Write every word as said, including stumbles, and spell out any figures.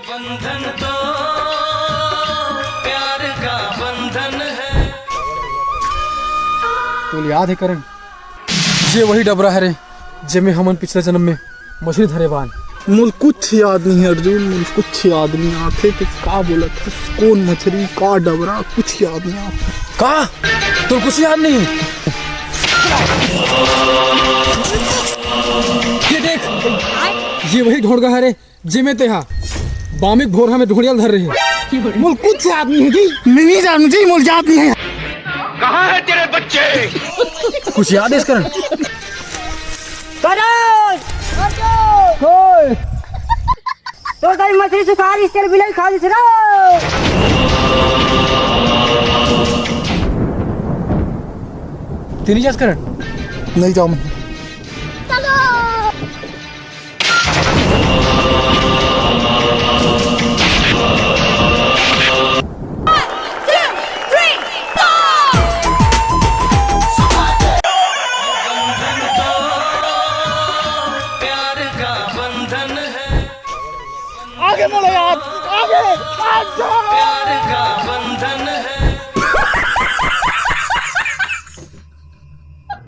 बंधन तो प्यार का बंधन है। तोला याद हे करण, ये वही डबरा हरे, जेमे हमन पिछले जन्म में मछली धरे बान। मोला कुछ याद नहीं हे अर्जुन, मोला कुछ याद नहीं आथे। तैं का बोलत हस? कोन मछली, का डबरा, कुछ याद नहीं आथे। का? तोला कुछ याद नहीं हे? ये देख, ये वही ढोड़गा हरे, जेमे तैं हा बामिक भोरहा में ढोड़िया ल धर रहे। मोला कुछ याद नहीं हे जी, मैं नहीं जानूं जी, मोला याद नहीं हे। कहाँ हैं तेरे बच्चे? कुछ याद हे करण? करण! ओए! तो तारी मछली सुखा रही, इसके बिलाई खा दिस रे। तैं नहीं जास करण? नहीं जाऊं मैं। चलो। आगे बोलो यार, आगे, आगे।